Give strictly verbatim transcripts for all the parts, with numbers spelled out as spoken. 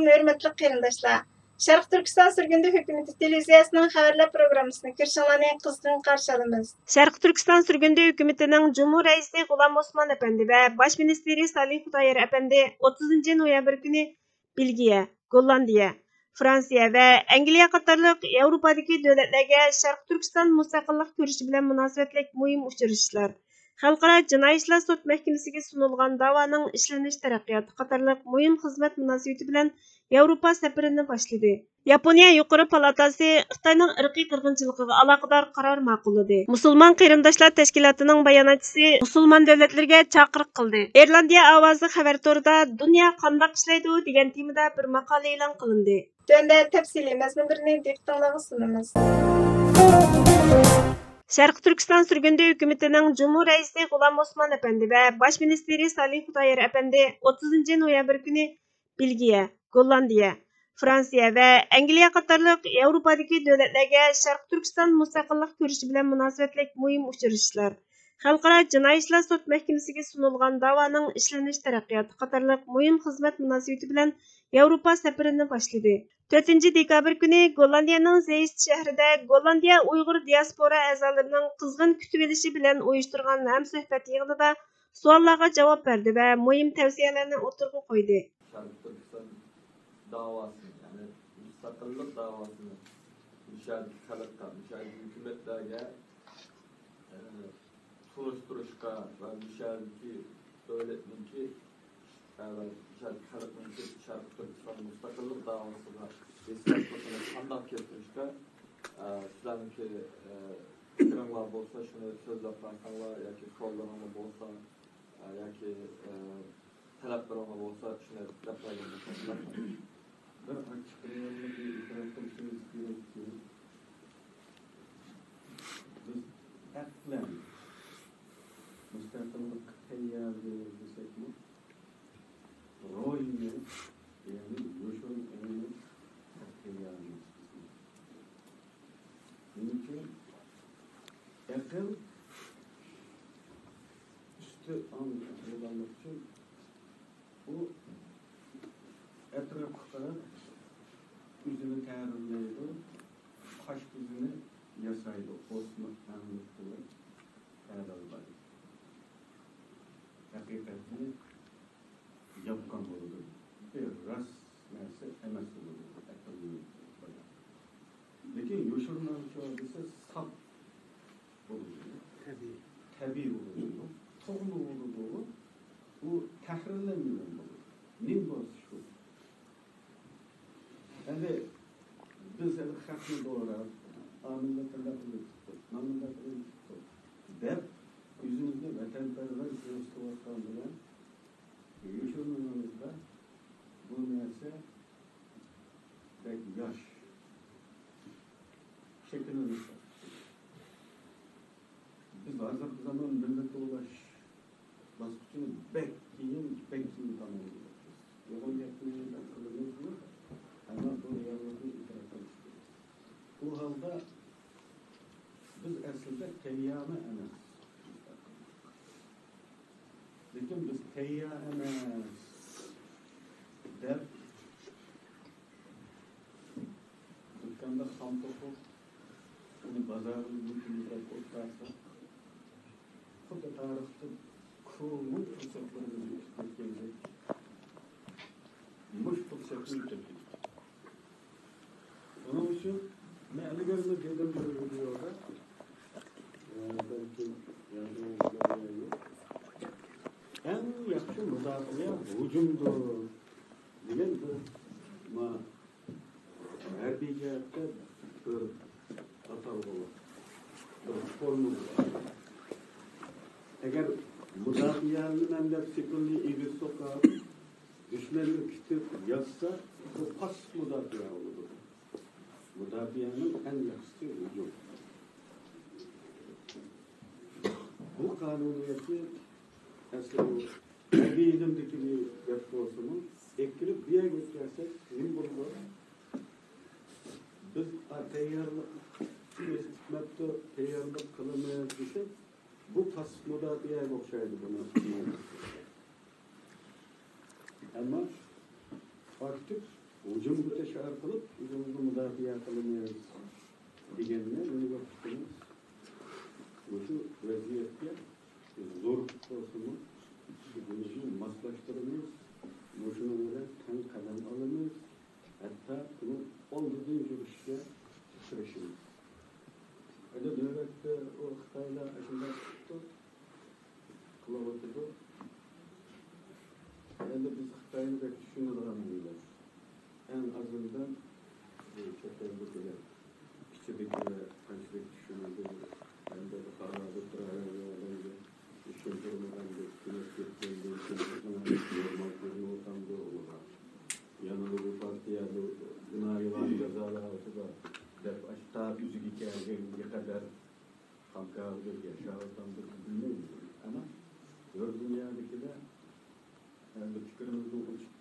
ھۆرمەتلىك قېرىنداشلار، شەرقىي تۈركىستان سۈرگۈندە ھۆكۈمىتى تېلېۋىزىيەسىنىڭ خەۋەرلەر پروگراممىسىنى كۆرۈشۈڭلارنى قىزغىن قارشى ئالىمىز. شەرقىي تۈركىستان سۈرگۈندە ھۆكۈمىتىنىڭ جۇمھۇر رەئىسى غۇلام ئوسمان ئەپەندى ۋە باش مىنىستىرى سالىھ خۇدايار ئەپەندى ئوتتۇزىنچى نويابىر كۈنى بېلگىيە، گوللاندىيە، فرانسىيە ۋە ئەنگلىيە قاتارلىق ياۋروپادىكى دۆلەتلەرگە شەرقىي تۈركىستان مۇستەقىللىق كۈرىشى بىلەن مۇناسىۋەتلىك مۇھىم ئۇچرىشىشلار، خەلقئارا جىنايى ئىشلار سوت مەھكىمىسىگە سۇنۇلغان داۋانىڭ ئىشلىنىش تەرەققىياتى قاتارلىق مۇھىم خىزمەت مۇناسىۋىتى بىلەن ياۋروپا سەپىرىنى باشلىدى. ياپونىيە يۇقىرى پالاتاسى خىتاينىڭ ئىرقىي قىرغىنچىلىقىغا ئالاقىدار قارار ماقۇللىدى. مۇسۇلمان قېرىنداشلار تەشكىلاتىنىڭ باياناتچىسى مۇسۇلمان دۆلەتلىرىگە چاقىرىق قىلدى. ئىرلاندىيە ئاۋازى خەۋەر تورىدا دۇنيا قانداق ئىشلەيدۇ دېگەن تېمىدا بىر ماقالە ئېلان قىلىندى. تۆۋەندە تەپسىلىي مەزمۇنلىرىنى دىققىتىڭلارغا سۇنىمىز. شەرقىي تۈركىستان سۈرگۈندە ھۆكۈمىتىنىڭ جۇمھۇر رەئىسى غۇلام ئوسمان ئەپەندى ۋە باش مىنىستىرى سالىھ خۇدايار ئەپەندى ئوتتۇزىنچى نويابىر كۈنى بېلگىيە، گوللاندىيە، فرانسىيە ۋە ئەنگلىيە قاتارلىق ياۋروپادىكى دۆلەتلەرگە شەرقىي تۈركىستان مۇستەقىللىق كۈرىشى بىلەن مۇناسىۋەتلىك مۇھىم ئۇچرىشىشلار، خەلقئارا جىنايى ئىشلار سوت مەھكىمىسىگە سۇنۇلغان داۋانىڭ ئىشلىنىش تەرەققىياتى قاتارلىق مۇھىم خىزمەت مۇناسىۋىتى بىلەن ياۋروپا سەپىرىنى باشلىدى. تۆتىنچى دېكابىر كۈنى گوللاندىيەنىڭ زېيست شەھىرىدە گوللاندىيە ئۇيغۇر دىياسپورا ئەزالىرىنىڭ قىزغىن كۈتۈۋېلىشى بىلەن ئۇيۇشتۇرغان ھەمسۆھبەت يىغىنىدا سوئاللارغا جاۋاب بەردى ۋە مۇھىم تەۋسىيەلەرنى ئوتتۇرىغا قويدى. شەرقىي تۈركىستان داۋاسىنى، يەنى مۇستەقىللىق داۋاسىنى مۇشۇ يەردىكى خەلققە، مۇشۇ يەردىكى ھۆكۈمەتلەرگە، ئە، تونۇشتۇرۇشقا ۋە مۇشۇ يەردىكى دۆلەتنىڭكى، ئە، ۋە مۇشۇ يەردىكى خەلقنىڭكى شەرقىي تۈركىستان مۇستەقىللىق داۋاسىغا ھېسداشلىقىنى قانداق كەلتۈرۈشكە، ئە، سىلەرنىڭكى، ئە، پىكرىڭلار بولسا، شۇنى سۆزلەپ بەرسەڭلار ياكى سوئاللىرىڭلار بولسا، ئە، ياكى، ئە، تەلەپلىرىڭلار بولسا، شۇنى دەپ بەرگەن بولساڭلار. بىر ئاچچىق رېئاللىقنى ئېتىراپ قىلىشىمىز كېرەككى، بىز ئەقلەن مۇستەقىللىققا تەييار دېسەكمۇ، روھىيەت، يەنى يوشۇرۇن ئوڭۇش تەييار ئەمەس بىزنىڭ. نېمە ئۈچۈن؟ ئەقىل ئۈستى ئاڭ بولغانلىقى ئۈچۈن، ئۇ ئەتراپقا قاراپ ئۆزىنى تەھرىرلەيدۇ، قاش-كۆزىنى ياسايدۇ، ئوسما ئەڭلىك قىلىپ تەھرىرلەيدۇ. ھەقىقەتنى ياپقان بولىدۇ. بىر راست نەرسە ئەمەس بولىدۇ، ئەقىلنى بايان. لېكىن يوشۇرۇن ئاڭچۇ دېسە ساپ بولىدۇ. تەبىئىي. تەبىئىي بولىدۇ. توغرا بولىدۇ. ئۇ تەھرىرلەنمىگەن بولىدۇ. نېمە بولسا شۇ. ئەمدى بىز ھېلى خەقنى دوراپ، ئامىللار قانداق قىلىپ تۇتتۇق، مانا مۇنداق قىلىپ تۇتتۇق دەپ، ئۆزىمىزنى ۋەتەنپەرۋەر كۆرسىتىۋاتقان بىلەن يوشۇرۇنىمىزدا بۇ نەرسە بەك ياش شەكىللىنىش. بىز ھازىرقى زامان مىللەت توۋلاش باسقۇچىنى بەك كېيىن، بەك كېيىن تاماملىدۇق. يوغان گەپنى قىلىمىزمۇ، ئەمما بۇ رېئاللىقنى ئېتىراپ قىلىش كېرەك. ئۇ ھالدا بىز ئەسلىدە تەييارمۇ ئەمەس. لېكىن بىز تەييار ئەمەس دەپ، دۇكاندا خام توقۇپ، ئۇنى بازارغا يېتىملەپ ئولتۇرساق، خۇددى تارىختا كومۇن پۇرسەتلىرىمىزنى ئۇنتۇپ كەتكەندەك مۇشۇ پۇرسەتنى ئۇنتۇپ كەتتۇق. ئۇنىڭ ئۈچۈن مەن ئىلگىرىمۇ دېدىم بىر ۋىدېئودا، ئە، بەلكىم ياندۇرۇۋېتىلگەن يوق. ئەڭ ياخشى مۇداپىئە ھۇجۇمدۇر دېگەن بىر ما-، ھەربىي جەھەتتە بىر ئاتالغۇ بار، بىر فورمۇلا بار. ئەگەر مۇداپىئەلىنىمەن دەپ سېپىلنى ئېگىز سوقۇپ، دۈشمەننى پۈتۈپ ياتسا، بۇ پاسسىپ مۇداپىئە بولىدۇ. مۇداپىئەنىڭ ئەڭ ياخشىسى ھۇجۇم. بۇ قانۇنىيەتنى ئەسلى بۇ ھەربىي ئىلىمدىكىنى دەپ بولسىمۇ، ئەكىرىپ بۇ يەرگە يەتكەنسەك نېمە بولىدۇ؟ بىز، ئا، تەييارلىق كۆرسىتىپ مەپتۇ، تەييارلىق قىلىمىز دېسەك، بۇ پاسسىپ مۇداپىئەگە ئوخشايدۇ بۇنىڭ. ئەمما ئاكتىپ ھۇجۇم كۆتۈرۈش ئارقىلىق ئۆزىمىزنى مۇداپىئە قىلىمىز دېگەننى مېنىڭ ۋاقتىمىز مۇشۇ ۋەزىيەتكە زور بولسىمۇ، ئۆزىمىزنى ماسلاشتۇرىمىز، مۇشۇنىڭ بىلەن تەڭ قەدەم ئالىمىز، ھەتتا بۇنىڭ ئالدىدىن يۈرۈشكە تىرىشىمىز. ئەمدى نۆۋەتتە ئۇ خىتايلار ئاشۇنداق قىلىپتۇ، قىلىۋاتىدۇ. ئەمدى بىز خىتاينى بەك چۈشىنىدىغان مىللەت. ئەڭ ئازىندىن بۇ چەت ئەلدىكىلەر ئىچىدىكىلەر قانچىلىك چۈشىنىدۇ، ئەمدى خارابە تۇرار ئادەمگە چۈشەندۈرمىگەن بىر كۆمەك كەتكەندىن كېيىن نورمال كۆرۈنۈۋاتامدۇ ئۇلىغا؟ يەنە بۇ پارتىيە بۇ گۇناھىۋان جازالار ئالدىدا دەپ ئاشتا ئۆزىگە كەلگەنگە قەدەر خامكاۋىدە ياشاۋاتامدۇ بىلمەيمىز. ئەمما ھۆر دۇنيادىكىلەر ئەمدى پىكرىمىزنى ئوچۇق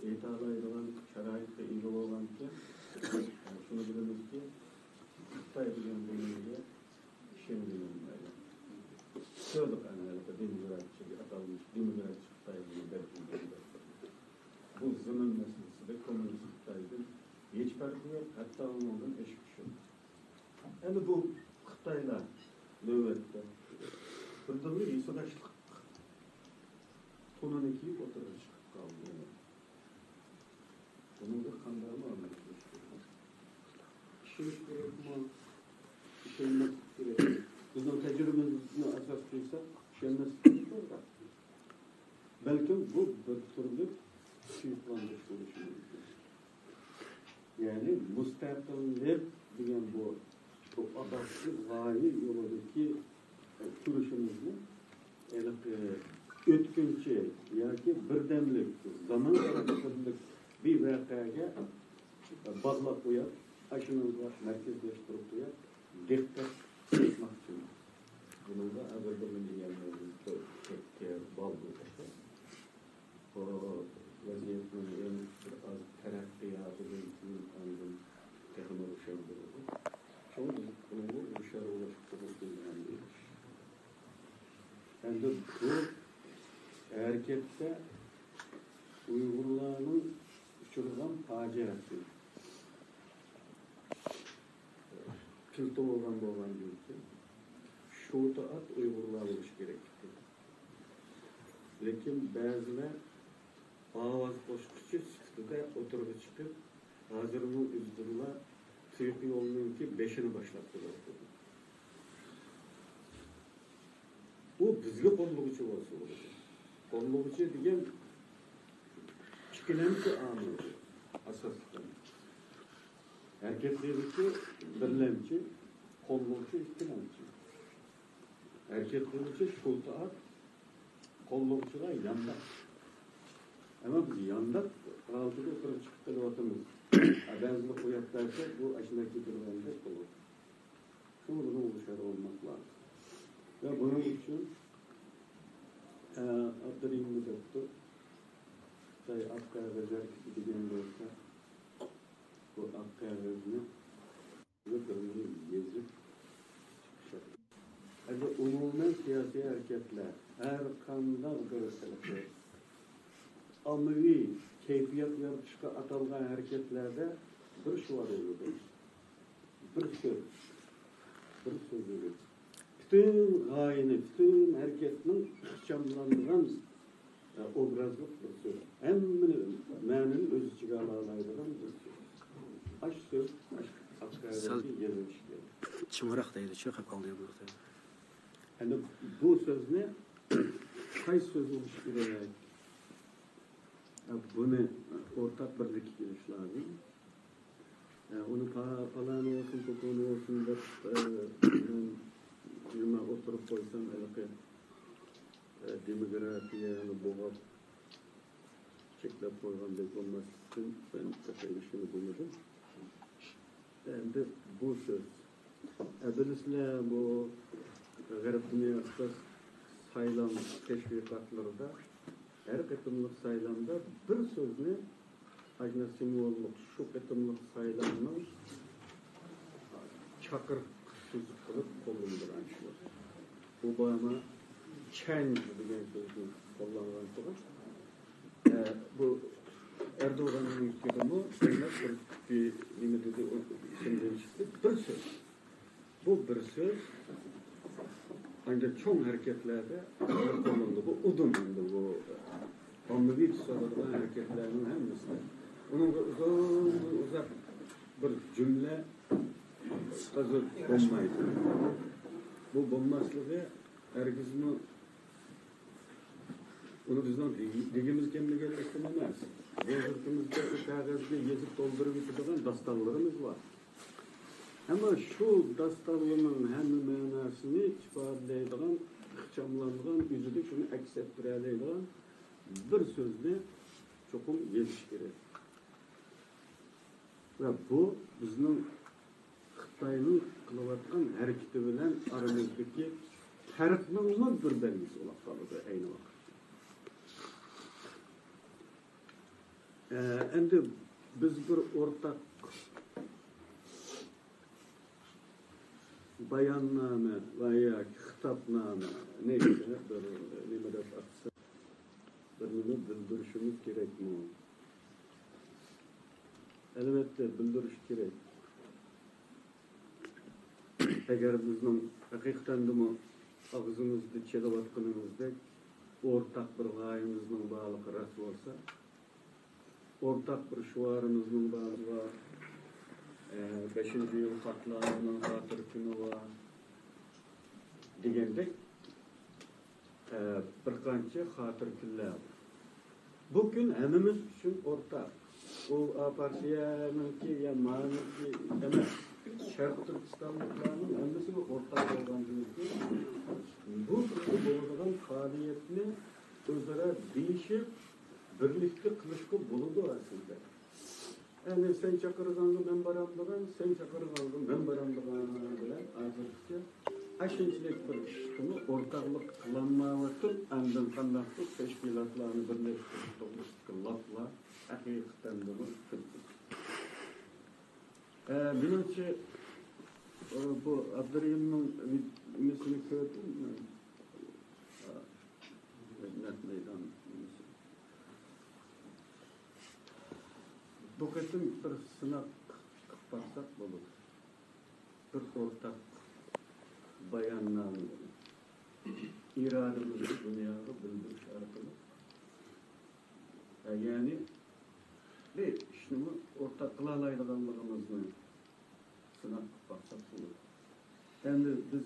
ئېيتالايدىغان شارائىتقا ئىگە بولغانكەن، شۇنى بىلىمىزكى، خىتاي دېگەن دۇنياغا ئىشەنگىلى بولمايدۇ. كۆردۇق ئەنە ھېلىقى دېموكراتچى، ئاتالمىش دېموكراتچى خىتاي بۇنى بەرگەن. بۇ زېمىن مەسىلىسىدە كوممۇنىست خىتايدىن ھېچ پەرقى يوق، ھەتتا ئۇنىڭدىن ئېشىپ چۈشىدۇ. ئەمدى بۇ خىتايلار نۆۋەتتە بىردىنلا ھېسداشلىق تونىنى كىيىپ ئوتتۇرىغا چىقىپ قالدى. بۇنىڭغا قانداق مۇئامىلە قىلىش كېرەك؟ ئىشىنىش كېرەكمۇ؟ ئىشەنمەسلىك كېرەكمۇ؟ بىزنىڭ تەجرىبىمىزنى ئاساس قىلساق، ئىشەنمەسلىك كېرەك. بەلكىم بۇ بىر تۈرلۈك سۇيۇقلاندۇرۇش بولۇشى مۇمكىن. يەنى مۇستەقىللىق دېگەن بۇ، بۇ ئاساسلىق غايە يولىدىكى، ئە، كۈرىشىمىزنى ھېلىقى ئۆتكۈنچى ياكى بىردەملىك، زامان خاراكتېرلىك بىر ۋەقەگە باغلاپ قويۇپ، ئاشۇنىڭغا مەركەزلەشتۈرۈپ قويۇپ، دىققەت چارچىتماقچى. بۇنىڭغا ھازىر بىر نېمە دېگەن بال بۇ. بۇ ۋەزىيەتنىڭ يەنە بىر ئاز تەرەققىياتىدىن كېيىن ئاندىن تېخىمۇ روشەن بولىدۇ. شۇڭا بىز بۇنىڭغا روشەن بولۇشقا توغرا كېلىدىغان بىر ئىش. ئەمدى بۇ ھەرىكەتتە ئۇيغۇرلارنىڭ ئۇچرىغان پاجىئەسى، پىلتە بولغان بولغاندىن كېيىن شۇ تائات ئۇيغۇرلار بولۇشى كېرەك ئىدى. لېكىن بەزىلەر ئاۋاز قوشقۇچى سۈپىتىدە ئوتتۇرىغا چىقىپ، ھازىرنىڭ ئۆزىدىنلا تۇيۇق يولنىڭكى بېشىنى باشلاپ قويۇۋاتىدۇ. ئۇ بىزگە قوللىغۇچى بولسا بولىدۇ. قوللىغۇچى دېگەن ئىككىلەمچى ئامىل ئاساسلىقى. ھەرىكەت قىلغۇچى بىرلەمچى، قوللىغۇچى ئىككىلەمچى. ھەرىكەت قىلغۇچى شۇ تائات، قوللىغۇچىلار يانداق. ئەمما بىز يانداق ھالىتىدە ئوتتۇرىغا چىقىپ قېلىۋاتىمىز. بەزىلەر قويۇپ بەرسە، بۇ ئاشۇنداق كېتىدىغاندەك بولىدۇ. شۇڭا بۇنى ئوخشار بولماق لازىم. ۋە بۇنىڭ ئۈچۈن، ئە، ئابدۇرېھىم دەپتۇ، خىتاي ئاق قەغەزلەر كېتىدىگەن بولسا، بۇ ئاق قەغەزنى بىرىنى يېزىپ چىقىشى. ئەمدى ئومۇمەن سىياسىي ھەرىكەتلەر، ھەر قانداق بىر ئاممىۋى كەيپىيات يارىتىشقا ئاتالغان ھەرىكەتلەردە بىر شوئار بولىدۇ. بىر سۆز، بىر سۆز بولىدۇ. پۈتۈن غايىنى، پۈتۈن ھەرىكەتنىڭ ئىخچاملانغان ئوبرازلىق بىر سۆز. ھەممىنى، مەنىنى ئۆز ئىچىگە ئالالايدىغان بىر سۆز. ئاشۇ سۆز، ئاشۇ سەل ئاققەدەمگە يېزىلىشى كېرەك. چىڭراق دەيدىچۇ، خەپ قالدى بۇ. ئەمدى بۇ سۆزنى قايسى سۆز بولۇشى كېرەك؟ بۇنى ئورتاق بىرلىككە كېلىش لازىم. ئە، ئۇنى پا-، پالانى بولسۇن، پۇلانى بولسۇن دەپ، ئە، مەن نېمە ئوتتۇرىغا قويسام، ھېلىقى، ئە، دېموكراتىيەنى بوغاپ، چەكلەپ قويغاندەك بولماسلىقتىن مەن تېخى شۇنى دېمىدىم. ئەمدى بۇ سۆز. ئە، بىلىسىلەر، بۇ غەرب دۇنياسىدا سايلام تەشۋىقاتلىرىدا ھەر قېتىملىق سايلامدا بىر سۆزنى ئاشۇنداق سىمۋوللۇق شۇ قېتىملىق سايلامنىڭ چاقىرىق سۆزى قىلىپ قوللىنىدىغان ئىش بار. ئوباما چەنج دېگەن سۆزنى قوللانغان تۇغۇش. ئە، بۇ ئەردوغاننىڭكىدىمۇ بىر، بىر نېمە دېدى، ئۇ ئېسىمدىن چىقتى. بىر سۆز. بۇ بىر سۆز ئەنگە چوڭ ھەرىكەتلەردە قوللىنىدۇ. بۇ ئۇدۇم ئەمدى بۇ ئاممىۋى تۇتۇلىدىغان ھەرىكەتلەرنىڭ ھەممىسىدە. ئۇنىڭغا ئۇزۇن ئۇزاق بىر جۈملە قىلىپ بولمايدۇ. بۇ بولماسلىقى ھەرگىزمۇ ئۇنى بىزنىڭ دېگى-، دېگىمىز كەلمىگەنلىكتىن ئەمەس. ھۇزۇرىمىزدا ئۇ كاغەزگە يېزىپ تولدۇرۇپ يېتىدىغان داستانلىرىمىز بار. ئەمما شۇ داستانلارنىڭ ھەممە مەناسىنى ئىپادىلەيدىغان، ئىخچاملانغان، ئۆزىدە شۇنى ئەكس ئەتتۈرەلەيدىغان بىر سۆزنى چوقۇم يېزىش كېرەك. ۋە بۇ بىزنىڭ خىتاينىڭ قىلىۋاتقان ھەرىكىتى بىلەن ئارىمىزدىكى پەرقنىڭمۇ بىر بەلگىسى بولۇپ قالىدۇ ئەينى ۋاقىتتا. ئە، ئەمدى بىز بىر ئورتاق باياننامە ۋە ياكى خىتابنامە، نەيسە، بىر نېمە دەپ ئاتىسا، بىر نېمە بىلدۈرۈشىمىز كېرەكمۇ؟ ئەلۋەتتە، بىلدۈرۈش كېرەك. ئەگەر بىزنىڭ ھەقىقەتەندىمۇ ئاغزىمىزدا چېلىۋاتقىنىمىزدەك ئورتاق بىر غايىمىزنىڭ بارلىقى راست بولسا، ئورتاق بىر شوئارىمىزنىڭ بارلىقى، ئە، بەشىنچى ئىيۇل قاتلامىنىڭ خاتىرە كۈنى بار دېگەندەك، ئە، بىر قانچە خاتىرە كۈنلەر بار. بۇ كۈن ھەممىمىز ئۈچۈن ئورتاق. ئۇ ئا پارتىيەنىڭكى يا مانىڭكى ئەمەس. شەرقىي تۈركىستانلىقلارنىڭ ھەممىسىگە ئورتاق بولغاندىن كېيىن، بۇ كۈندە بولىدىغان پائالىيەتنى ئۆزئارا دېيىشىپ، بىرلىكتە قىلىشقا بولىدۇ ئەسلىدە. ئەنە سەن چاقىرغانغا مەن بارامدىغان، سەن چاقىرغانغا مەن بارامدىغان بىلەن ھازىرغىچە ئاشۇنچىلىك بىر ئىشقىمۇ ئورتاقلىق قىلالمايۋاتىپ، ئاندىن قانداقتۇر تەشكىلاتلارنى بىرلەشتۈرۈش توغرىسىدىكى لاپلار ھەقىقەتەن بۇ. ئە، مېنىڭچە، ئە، بۇ ئابدۇرېھىمنىڭ نېمىسىنى كۆردۈم. ئە، نەق مەيدان نېمىسى. بۇ قېتىم بىر سىناق قىلىپ باقساق بولىدۇ. بىر ئورتاق باياننامە بىلەن ئىرادىمىزنى دۇنياغا بىلدۈرۈش ئارقىلىق، يەنى بىر ئىشنىمۇ ئورتاق قىلالايدىغانلىقىمىزنى سىناق قىلىپ باقساق بولىدۇ. ئەمدى بىز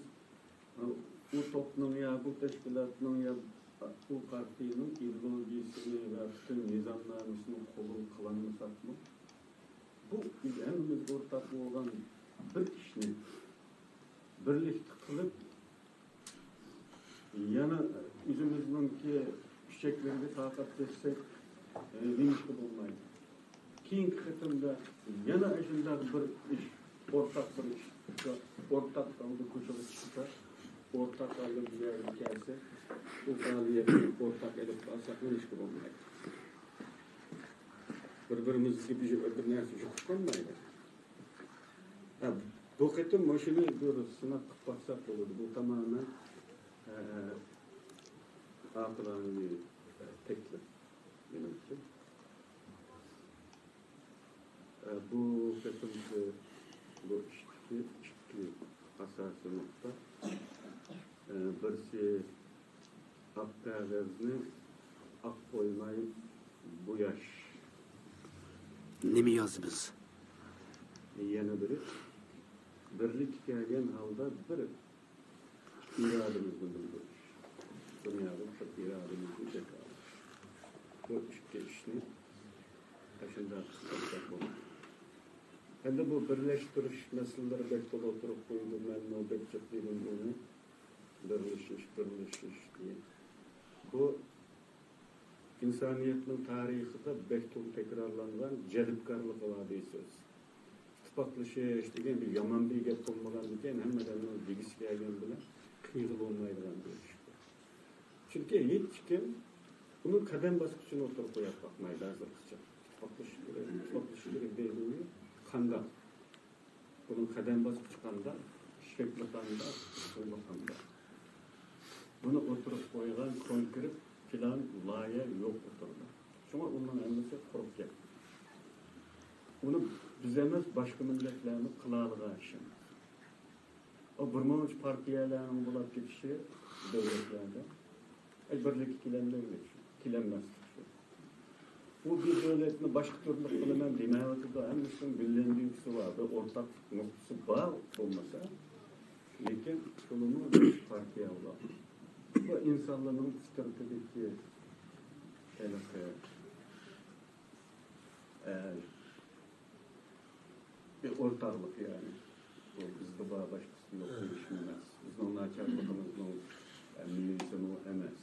ئۇ توپنىڭ يا بۇ تەشكىلاتنىڭ يا بۇ پارتىيىنىڭ ئىدېئولوگىيىسىنى ۋە پۈتۈن نىزامنامىسىنى قوبۇل قىلالمىساقمۇ، بۇ بىز ھەممىمىزگە ئورتاق بولغان بىر ئىشنى بىرلىكتە قىلىپ، يەنە ئۆزىمىزنىڭكى چەكلىرىگە تاقەت يەتسەك، ئە، يېڭىشقا بولمايدۇ. كېيىنكى قېتىمدا يەنە ئاشۇنداق بىر ئىش، ئورتاق بىر ئىش، ئورتاق ھالدا كوچىغا چىقسا، ئورتاق ھالدا بىر يەرگە كەلسە، ئۇ پائالىيەتنى ئورتاق ئېلىپ بارساق، يېڭىشقا بولمايدۇ. بىر-بىرىمىزگە بىر، بىر نەرسە يۇقۇپ قالمايدۇ. ھە، بۇ قېتىم مۇشۇنى بىر سىناق قىلىپ باقساق بولىدۇ. بۇ تامامەن، ئە، ئاقىلانە تەكلىپ مېنىڭچە. ئە، بۇ قېتىمقى بۇ ئىشتىكى ئىككى ئاساسىي نۇقتا. ئە، بىرسى، ئاق كاغەزنى ئاق قويماي بوياش. نېمە يازىمىز؟ يەنە بىرى، بىرلىككە كەلگەن ھالدا بىر ئىرادىمىزنى بىلدۈرۈش. دۇنياغا بىر ئىرادىمىزنى جاكارلاش. بۇ ئىككى ئىشنى ئاشۇنداق قىلساق بولىدۇ. ئەمدى بۇ بىرلەشتۈرۈش مەسىلىلىرى بەك تولا ئوتتۇرىغا قويۇلدى. مەنمۇ بەك جىق دېدىم بۇنى. بىرلىشىش، بىرلىشىش دېگەن. بۇ ئىنسانىيەتنىڭ تارىخىدا بەك تولا تەكرارلانغان جەلپكارلىق ئىپادىسى سۆز. ئىتتىپاقلىشىش دېگەن بىر يامان بىر گەپ بولمىغاندىكىن، ھەممە ئادەمنىڭ دېگۈسى كەلگەن بىلەن قىلغىلى بولمايدىغان بىر ئىش. چۈنكى ھېچكىم ئۇنىڭ قەدەم باسقۇچىنى ئوتتۇرىغا قويۇپ باقمايدۇ ھازىرغىچە. ئىتتىپاقلىشىش كېرەك، ئىتتىپاقلىشىش كېرەك دەيدۇ. قانداق؟ بۇنىڭ قەدەم باسقۇچى قانداق؟ شەكلى قانداق؟ ئۇسۇلى قانداق؟ بۇنى ئوتتۇرىغا قويغان كونكرېت پىلان، لايىھە يوق ئوتتۇرىدا. شۇڭا ئۇنىڭ ھەممىسى قۇرۇق گەپ. بۇنى بىز ئەمەس، باشقا مىللەتلەرمۇ قىلالىغان ئىش ئەمەس. ئۇ بىر مۇنچە پارتىيەلەرنىڭ بولۇپ كېتىشى دۆلەتلەردە، ئەي، بىرلىككە كېلەلمەيدۇ، كېلەلمەسلىك شۇ. ئۇ بىر دۆلەتنى باشقا تۈرلۈك قىلىمەن دېمەيۋاتىدۇ، ھەممىسىنىڭ گۈللەندۈرگۈسى بار، بىر ئورتاق نۇقتىسى بار بولمىسا، لېكىن شۇلىمۇ پارتىيە بولار. بۇ ئىنسانلارنىڭ پىترىتىدىكى ھېلىقى، ئە، بىر ئورتاقلىق، يەنى بۇ بىزدە بار، باشقىسى يوق دېيىشمۇ ئەمەس. بىزنىڭ ناچارلىقىمىزنىڭ، ئە، مېۋىسىمۇ ئەمەس.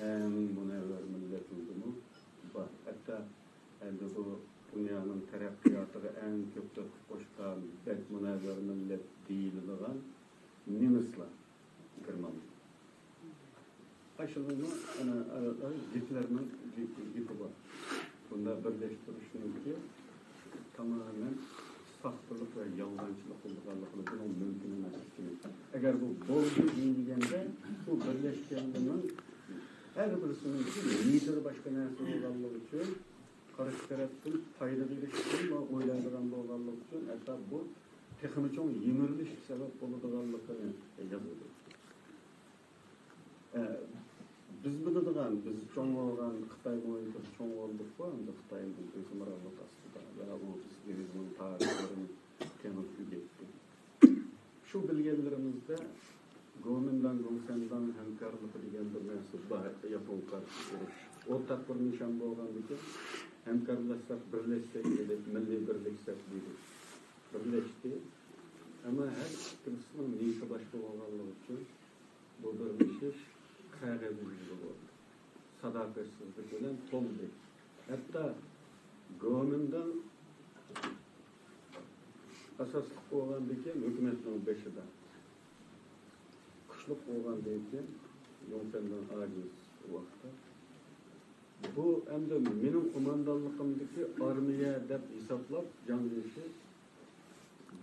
ئەڭ مۇنەۋۋەر مىللەتلىرىمۇ بار. ھەتتا ئەمدى بۇ دۇنيانىڭ تەرەققىياتىغا ئەڭ كۆپ تۆھپە قوشقان بەك مۇنەۋۋەر مىللەت دېيىلىدىغان نېمىسلار، گېرمانلار. ئاشۇنىڭمۇ ئەنە، ئە، ئە، گىتلېرنىڭ گېپى، گېپى بار. بۇنداق بىرلەشتۈرۈشنىڭكى تامامەن ساختىلىق ۋە يالغانچىلىق بولىدىغانلىقىنى، بۇنىڭ مۇمكىن ئەمەسلىكىنى. ئەگەر بۇ بولدى دېيىلگەندە، بۇ بىرلەشكەنلەرنىڭ ھەر بىرسىنىڭكى نىيىتىدە باشقا نەرسە بولغانلىقى ئۈچۈن، قارشى تەرەپتىن پايدا ئېلىش ئۈچۈن ۋە ئويلايدىغان بولغانلىقى ئۈچۈن، ھەتتا بۇ تېخىمۇ چوڭ يىمىرىلىشكە سەۋەب بولىدىغانلىقىنى يازىدۇ. ئە، بىز بىلىدىغان، بىز چوڭ بولغان، خىتاي مۇھىتىدا چوڭ بولدۇققۇ، ئەمدى خىتاينىڭ ھۆكۈمرانلىقى ئاستىدا ۋە ئۇ بىزگە ئۆزىنىڭ تارىخلىرىنى تېڭىپ ئۆگەتتى. شۇ بىلگەنلىرىمىزدە گومىنداڭ، گوڭسەنداڭ ھەمكارلىقى دېگەن بىر نەرسە بار، ياپون قارشى ئۇرۇش. ئورتاق بىر نىشان بولغاندىكىن، ھەمكارلاشساق، بىرلەشسەك دېدى، مىللىي بىرلىكسەك دېدى. بىرلەشتى. ئەمما ھەر ئىككىلىسىنىڭ نىيىتى باشقا بولغانلىقى ئۈچۈن، بۇ بىرلىشىش قەغەزدە يۈزىگە بولدى. ساداقەتسىزلىك بىلەن تولدى. ھەتتا گومىنداڭ ئاساسلىق بولغاندىن كېيىن ھۆكۈمەتنىڭ بېشىدا، كۈچلۈك بولغاندىن كېيىن گوڭسەنداڭ ئاجىز ۋاقىتتا، بۇ ئەمدى مېنىڭ قوماندانلىقىمدىكى ئارمىيە دەپ ھېسابلاپ، جاڭ جيېشى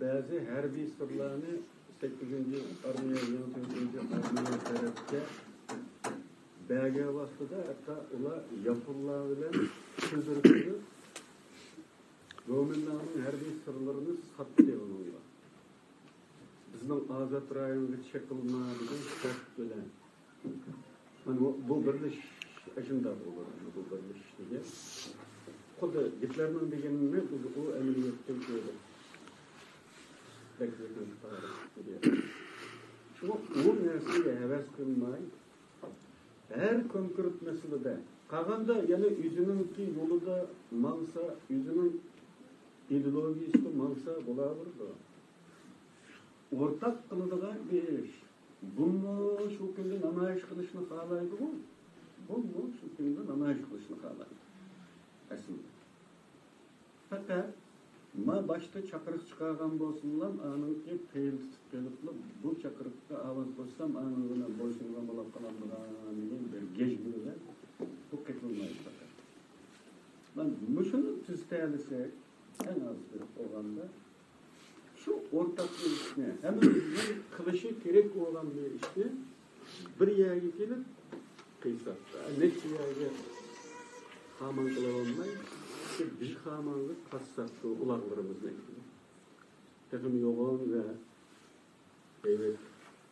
بەزى ھەربىي سىرلارنى سەككىزىنچى ئارمىيە، يېڭى تۆتىنچى ئارمىيە تەرەپكە بەرگەن ۋاقتىدا، ھەتتا ئۇلار ياپونلار بىلەن سۆزلىشىپ، گومىنداڭنىڭ ھەربىي سىرلىرىنى ساتتى ئۇنىڭغا. بىزنىڭ ئازاد رايونغا چېقىلما دېگەن شەرت بىلەن. مانا بۇ، بۇ بىرلىشىش ئاشۇنداق بولىدۇ. بۇ بىرلىشىش دېگەن خۇددى گىتلېرنىڭ دېگىنىنى بىز ئۇ ئەمەلىيەتتە كۆردۇق. بەك يېقىن تارىخ. شۇڭا ئۇ نەرسىگە ھەۋەس قىلماي، ھەر كونكرېت مەسىلىدە، قالغاندا يەنە ئۆزىنىڭكى يولىدا ماڭسا، ئۆزىنىڭ ئىدېئولوگىيىسىدا ماڭسا بولاۋېرىدۇ. ئورتاق قىلىدىغان بىر ئىش. بۇمۇ شۇ كۈندە نامايىش قىلىشنى خالايدىغۇ؟ بۇمۇ شۇ كۈندە نامايىش قىلىشنى خالايدۇ ئەسلىدە. پەقەت ما باشتا چاقىرىق چىقارغان بولسىمۇلام، ئانىڭكى پېيىل تۇتۇپ قېلىپلا، بۇ چاقىرىققا ئاۋاز قوشسام، ئانىڭغا مەن بويسۇنغان بولۇپ قالامدىغان دېگەن بىر گەجگە بىلەن بۇ قېتىلمايدۇ پەقەت. مانا مۇشۇنى تۈزىتەلىسەك، ئەڭ ئاز بولغاندا شۇ ئورتاقلىشىشنى، ھەممىمىزنىڭ قىلىشى كېرەك بولغان بىر ئىشنى بىر يەرگە كېلىپ قىلساق، نەچچە يەرگە خامان قىلىۋالماي، شۇ بىر خامانغا قاتساق، شۇ ئۇلاغلىرىمىزنى تېخىمۇ يوغان ۋە ھەيۋەتلىك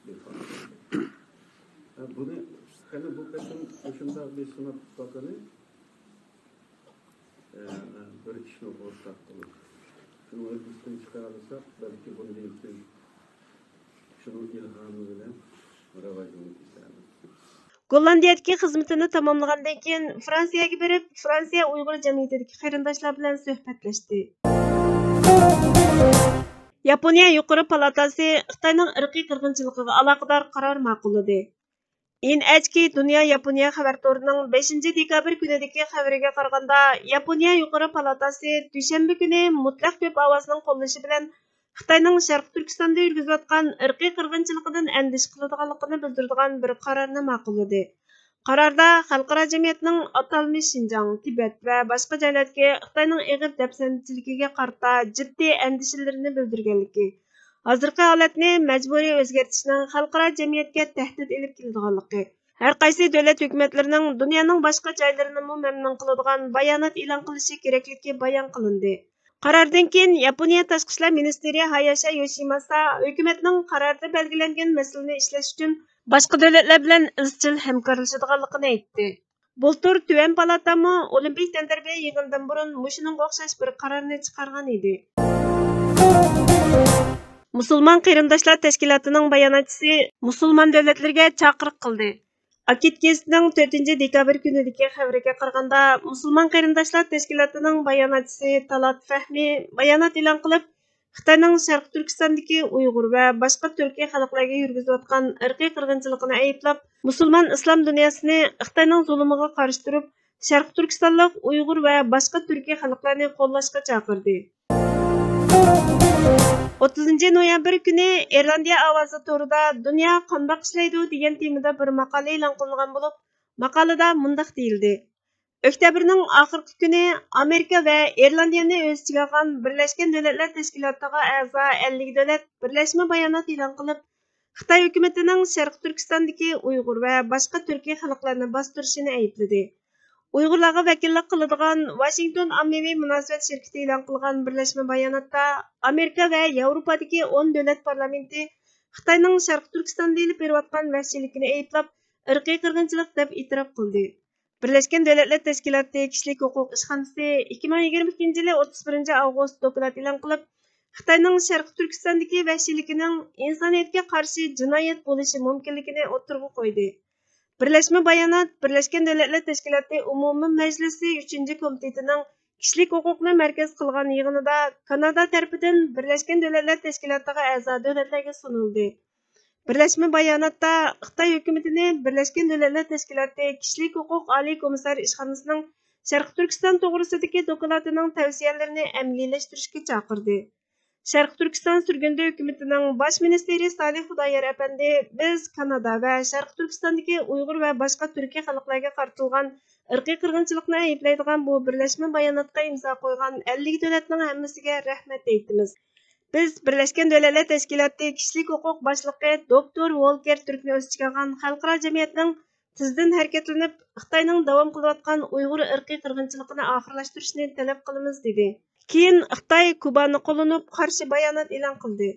بىر خامان. بۇنى قېنى بۇ قېتىم مۇشۇنداق بىر سىناپ باقىلى. بىر ئىشنى ئورتاق قىلىپ، شۇنى ئۆزىمىزدىن چىقارساق، بەلكى بۇندىن كېيىن شۇنىڭ ئىلھامى بىلەن راۋاجلىنىپ كېتەرمىز. گوللاندىيەدىكى خىزمىتىنى تاماملىغاندىن كېيىن، فرانسىيەگە بېرىپ، فرانسىيە ئۇيغۇر جەمئىيىتىدىكى قېرىنداشلار بىلەن سۆھبەتلەشتى. ياپونىيە يۇقىرى پالاتاسى خىتاينىڭ ئىرقىي قىرغىنچىلىقىغا ئالاقىدار قارار ماقۇللىدى. ئېن ئەچ كېي دۇنيا ياپونىيە خەۋەر تورىنىڭ بەشىنچى دېكابىر كۈنىدىكى خەۋىرىگە قارىغاندا، ياپونىيە يۇقىرى پالاتاسى دۈشەنبە كۈنى مۇتلەق كۆپ ئاۋازنىڭ قوللىشى بىلەن خىتاينىڭ شەرقىي تۈركىستاندا يۈرگۈزۈۋاتقان ئىرقىي قىرغىنچىلىقىدىن ئەندىشە قىلىدىغانلىقىنى بىلدۈرىدىغان بىر قارارنى ماقۇللىدى. قاراردا خەلقئارا جەمئىيەتنىڭ ئاتالمىش شىنجاڭ، تىبەت ۋە باشقا جايلاردىكى خىتاينىڭ ئېغىر دەپسەندىچىلىكىگە قارىتا جىددىي ئەندىشىلىرىنى بىلدۈرگەنلىكى، ھازىرقى ھالەتنى مەجبۇرىي ئۆزگەرتىشنىڭ خەلقئارا جەمئىيەتكە تەھدىت ئېلىپ كېلىدىغانلىقى، ھەرقايسى دۆلەت ھۆكۈمەتلىرىنىڭ دۇنيانىڭ باشقا جايلىرىنىمۇ مەمنۇن قىلىدىغان بايانات ئېلان قىلىشى كېرەكلىكى بايان قىلىندى. قاراردىن كېيىن ياپونىيە تاشقى ئىشلار مىنىستىرى ھاياشا يوشىماسا ھۆكۈمەتنىڭ قاراردا بەلگىلەنگەن مەسىلىنى ئىشلەش ئۈچۈن باشقا دۆلەتلەر بىلەن ئىزچىل ھەمكارلىشىدىغانلىقىنى ئېيتتى. بۇلتۇر تۆۋەن پالاتامۇ ئولىمپىك تەنتەربىيە يىغىنىدىن بۇرۇن مۇشۇنىڭغا ئوخشاش بىر قارارنى چىقارغان ئىدى. مۇسۇلمان قېرىنداشلار تەشكىلاتىنىڭ باياناتچىسى مۇسۇلمان دۆلەتلىرىگە چاقىرىق قىلدى. ئاكىت گېزىتىنىڭ تۆتىنچى دېكابىر كۈنىدىكى خەۋىرىگە قارىغاندا، مۇسۇلمان قېرىنداشلار تەشكىلاتىنىڭ باياناتچىسى تالات فەھمى بايانات ئېلان قىلىپ، خىتاينىڭ شەرقىي تۈركىستاندىكى ئۇيغۇر ۋە باشقا تۈركىي خەلقلەرگە يۈرگۈزۈۋاتقان ئىرقىي قىرغىنچىلىقىنى ئەيىبلەپ، مۇسۇلمان ئىسلام دۇنياسىنى خىتاينىڭ زۇلۇمىغا قارشى تۇرۇپ، شەرقىي تۈركىستانلىق ئۇيغۇر ۋە باشقا تۈركىي خەلقلەرنى قوللاشقا چاقىردى. ئوتتۇزىنچى نويابىر كۈنى ئىرلاندىيە ئاۋازى تورىدا دۇنيا قانداق ئىشلەيدۇ دېگەن تېمىدا بىر ماقالە ئېلان قىلىنغان بولۇپ، ماقالىدە مۇنداق دېيىلدى: ئۆكتەبىرنىڭ ئاخىرقى كۈنى ئامېرىكا ۋە ئىرلاندىيەنى ئۆز ئىچىگە ئالغان بىرلەشكەن دۆلەتلەر تەشكىلاتىغا ئەزا ئەللىك دۆلەت بىرلەشمە بايانات ئېلان قىلىپ، خىتاي ھۆكۈمىتىنىڭ شەرقىي تۈركىستاندىكى ئۇيغۇر ۋە باشقا تۈركىي خەلقلەرنى باستۇرۇشىنى ئەيىبلىدى. ئۇيغۇرلارغا ۋەكىللىك قىلىدىغان ۋاشىنگتون ئاممىۋى مۇناسىۋەت شىركىتى ئېلان قىلغان بىرلەشمە باياناتتا، ئامېرىكا ۋە ياۋروپادىكى ئون دۆلەت پارلامېنتى خىتاينىڭ شەرقىي تۈركىستاندا ئېلىپ بېرىۋاتقان ۋەھشىيلىكىنى ئەيىبلەپ، ئىرقىي قىرغىنچىلىق دەپ ئېتىراپ قىلدى. بىرلەشكەن دۆلەتلەر تەشكىلاتى كىشىلىك ھوقۇق ئىشخانىسى ئىككى مىڭ يىگىرمە ئىككىنچى يىلى ئوتتۇز بىرىنچى ئاۋغۇست دوكلات ئېلان قىلىپ، خىتاينىڭ شەرقىي تۈركىستاندىكى ۋەھشىيلىكىنىڭ ئىنسانىيەتكە قارشى جىنايەت بولۇشى مۇمكىنلىكىنى ئوتتۇرىغا قويدى. بىرلەشمە بايانات بىرلەشكەن دۆلەتلەر تەشكىلاتى ئومۇمىي مەجلىسى ئۈچىنچى كومىتېتىنىڭ كىشىلىك ھوقۇقنى مەركەز قىلغان يىغىنىدا كانادا تەرىپىدىن بىرلەشكەن دۆلەتلەر تەشكىلاتىغا ئەزا دۆلەتلەرگە سۇنۇلدى. بىرلەشمە باياناتتا خىتاي ھۆكۈمىتىنى بىرلەشكەن دۆلەتلەر تەشكىلاتى كىشىلىك ھوقۇق ئالىي كومىسسارى ئىشخانىسىنىڭ شەرقىي تۈركىستان توغرىسىدىكى دوكلاتىنىڭ تەۋسىيەلىرىنى ئەمەلىيلەشتۈرۈشكە چاقىردى. شەرقىي تۈركىستان سۈرگۈندە ھۆكۈمىتىنىڭ باش مىنىستىرى سالىھ خۇدايار ئەپەندى، بىز كانادا ۋە شەرقىي تۈركىستاندىكى ئۇيغۇر ۋە باشقا تۈركىي خەلقلەرگە قارىتىلغان ئىرقىي قىرغىنچىلىقنى ئەيىبلەيدىغان بۇ بىرلەشمە باياناتقا ئىمزا قويغان ئەللىك دۆلەتنىڭ ھەممىسىگە رەھمەت ئېيتىمىز. بىز بىرلەشكەن دۆلەتلەر تەشكىلاتى كىشىلىك ھوقۇق باشلىقى دوكتور ۋولكېر تۈركنى ئۆز ئىچىگە ئالغان خەلقئارا جەمئىيەتنىڭ تېزدىن ھەرىكەتلىنىپ، خىتاينىڭ داۋام قىلىۋاتقان ئۇيغۇر ئىرقىي قىرغىنچىلىقىنى ئاخىرلاشتۇرۇشىنى تەلەپ قىلىمىز، دېدى. كېيىن خىتاي كۇبانى قوللىنىپ قارشى بايانات ئېلان قىلدى.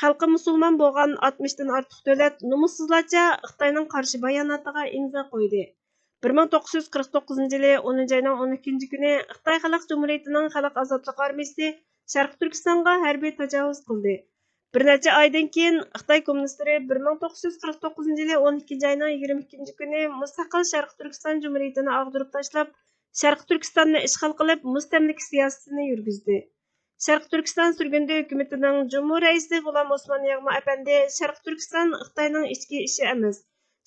خەلقى مۇسۇلمان بولغان ئاتمىشتىن ئارتۇق دۆلەت نومۇسسىزلارچە خىتاينىڭ قارشى باياناتىغا ئىمزا قويدى. بىر مىڭ توققۇز يۈز قىرىق توققۇزىنچى يىلى ئونىنچى ئاينىڭ ئون ئىككىنچى كۈنى خىتاي خەلق جۇمھۇرىيىتىنىڭ خەلق ئازادلىق ئارمىيىسى شەرقىي تۈركىستانغا ھەربىي تاجاۋۇز قىلدى. بىر نەچچە ئايدىن كېيىن خىتاي كوممۇنىستلىرى بىر مىڭ توققۇز يۈز قىرىق توققۇزىنچى يىلى ئون ئىككىنچى ئاينىڭ يىگىرمە ئىككىنچى كۈنى مۇستەقىل شەرقىي تۈركىستان جۇمھۇرىيىتىنى ئاغدۇرۇپ تاشلاپ، شەرقىي تۈركىستاننى ئىشغال قىلىپ، مۇستەملىكە سىياسىتىنى يۈرگۈزدى. شەرقىي تۈركىستان سۈرگۈندە ھۆكۈمىتىنىڭ جۇمھۇر رەئىسى غۇلام ئوسمان ياغما ئەپەندى، شەرقىي تۈركىستان خىتاينىڭ ئىچكى ئىشى ئەمەس،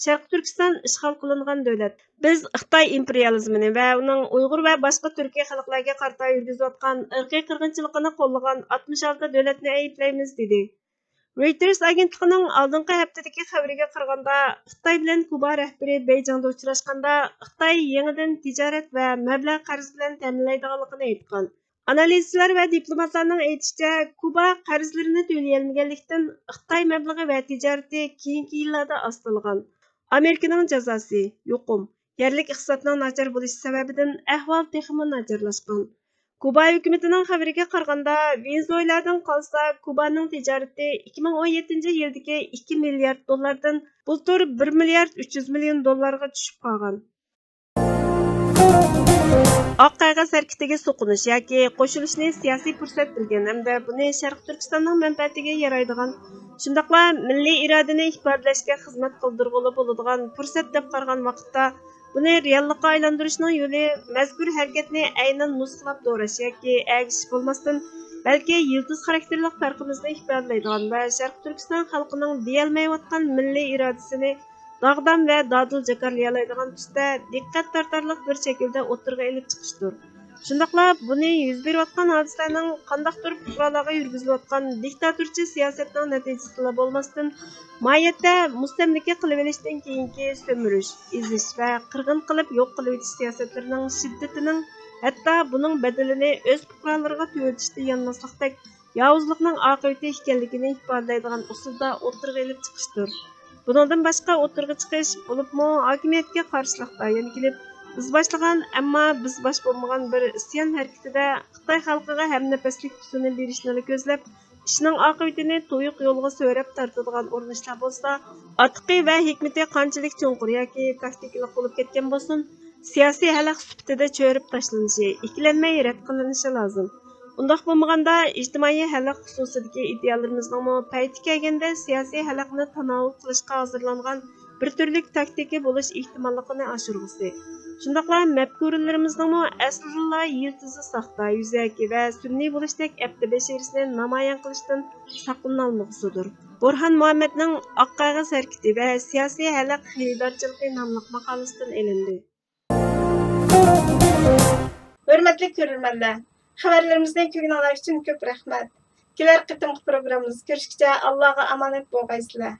شەرقىي تۈركىستان ئىشغال قىلىنغان دۆلەت. بىز خىتاي ئىمپېرىيالىزمىنى ۋە ئۇنىڭ ئۇيغۇر ۋە باشقا تۈركىي خەلقلەرگە قارىتا يۈرگۈزۈۋاتقان ئىرقىي قىرغىنچىلىقىنى قوللىغان ئاتمىش ئالتە دۆلەتنى ئەيىبلەيمىز، دېدى. رويتېرس ئاگېنتلىقىنىڭ ئالدىنقى ھەپتىدىكى خەۋىرىگە قارىغاندا، خىتاي بىلەن كۇبا رەھبىرى بېيجىڭدا ئۇچراشقاندا، خىتاي يېڭىدىن تىجارەت ۋە مەبلەغ قەرز بىلەن تەمىنلەيدىغانلىقىنى ئېيتقان. ئانالىزچىلار ۋە دىپلوماتلارنىڭ ئېيتىشىچە، كۇبا قەرزلىرىنى تۆلىيەلمىگەنلىكتىن، خىتاي مەبلىغى ۋە تىجارىتى كېيىنكى يىللاردا ئاستىلىغان. ئامېرىكىنىڭ جازاسى يۇقۇم، يەرلىك ئىقتىسادنىڭ ناچار بولۇشى سەۋەبىدىن ئەھۋال تېخىمۇ ناچارلاشقان. كۇبا ھۆكۈمىتىنىڭ خەۋىرىگە قارىغاندا، ۋېنېزۇېلادىن قالسا، كۇبانىڭ تىجارىتى ئىككى مىڭ ئون يەتتىنچى يىلدىكى ئىككى مىليارد دوللاردىن بۇلتۇر بىر مىليارد ئۈچ يۈز مىليون دوللارغا چۈشۈپ قالغان. ئاق قەغەز ھەرىكىتىگە سوقۇنۇش ياكى قوشۇلۇشنى سىياسىي پۇرسەت بىلگەن ھەمدە بۇنى شەرقىي تۈركىستاننىڭ مەنپەئەتىگە يارايدىغان، شۇنداقلا مىللىي ئىرادىنى ئىپادىلەشكە خىزمەت قىلدۇرغىلى بولىدىغان پۇرسەت دەپ قارىغان ۋاقىتتا، بۇنى رېئاللىققا ئايلاندۇرۇشنىڭ يولى مەزكۇر ھەرىكەتنى ئەينەن نۇسخىلاپ دوراش ياكى ئەگىشىش بولماستىن، بەلكى يىلتىز خاراكتېرلىق پەرقىمىزنى ئىپادىلەيدىغان ۋە شەرقىي تۈركىستان خەلقىنىڭ دېيەلمەيۋاتقان مىللىي ئىرادىسىنى داغدام ۋە دادىل جاكارلىيالايدىغان تۈستە دىققەت تارتارلىق بىر شەكىلدە ئوتتۇرىغا ئېلىپ چىقىشتۇر. شۇنداقلا بۇنى يۈز بېرىۋاتقان ھادىسىلەرنىڭ قانداقتۇر پۇقرالارغا يۈرگۈزۈلۈۋاتقان دىكتاتورچە سىياسەتنىڭ نەتىجىسىدىلا بولماستىن، ماھىيەتتە مۇستەملىكە قىلىۋېلىشتىن كېيىنكى سۆمۈرۈش، ئېزىش ۋە قىرغىن قىلىپ يوق قىلىۋېتىش سىياسەتلىرىنىڭ شىددىتىنىڭ، ھەتتا بۇنىڭ بەدىلىنى ئۆز پۇقرالىرىغا تۆلىتىشتىن يانماسلىقتەك ياۋۇزلۇقنىڭ ئاقىۋىتى ئىكەنلىكىنى ئىپادىلەيدىغان ئۇسۇلدا ئوتتۇرىغا ئېلىپ چىقىشتۇر. بۇنىڭدىن باشقا ئوتتۇرىغا چىقىش، بولۇپمۇ ھاكىمىيەتكە قارشىلىقتا يەنە كېلىپ، بىز باشلىغان، ئەمما بىز باش بولمىغان بىر ئىسيان ھەرىكىتىدە خىتاي خەلقىگە ھەمنەپەسلىك تۈسىنى بېرىشنىلا كۆزلەپ، ئىشنىڭ ئاقىۋىتىنى تۇيۇق يولغا سۆرەپ تارتىدىغان ئۇرۇنۇشلار بولسا، ئاتىقى ۋە ھېكمىتى قانچىلىك چوڭقۇر ياكى تاكتىكىلىق بولۇپ كەتكەن بولسۇن، سىياسىي ھەلەق سۈپىتىدە چۆرۈپ تاشلىنىشى، ئىككىلەنمەي رەت قىلىنىشى لازىم. ئۇنداق بولمىغاندا، ئىجتىمائىي ھەلەق خۇسۇسىدىكى ئىدىيەلىرىمىزنىڭمۇ پەيتى كەلگەندە سىياسىي ھەلەقنى تاناۋۇل قىلىشقا ھازىرلانغان بىر تۈرلۈك تاكتىكا بولۇش ئېھتىماللىقىنى ئاشۇرغۇسى، شۇنداقلا مەپكۇرىلىرىمىزنىڭمۇ ئەسلىدىنلا يىلتىزى ساختا، يۈزەكى ۋە سۈنئىي بولۇشتەك ئەپتى بەشىرىسىنى نامايان قىلىشتىن ساقلىنالمىغۇسىدۇر. بۇرھان مۇھەممەدنىڭ ئاق قەغەز ھەرىكىتى ۋە سىياسىي ھەلەق خېرىدارچىلىقى ناملىق ماقالىسىدىن ئېلىندى. ھۆرمەتلىك كۆرۈرمەنلەر، خەۋەرلىرىمىزنى كۆرگىنىڭلار ئۈچۈن كۆپ رەھمەت. كېلەر قېتىمقى پروگراممىمىزدا كۆرۈشكىچە ئاللاغا ئامانەت بولغايسىلەر.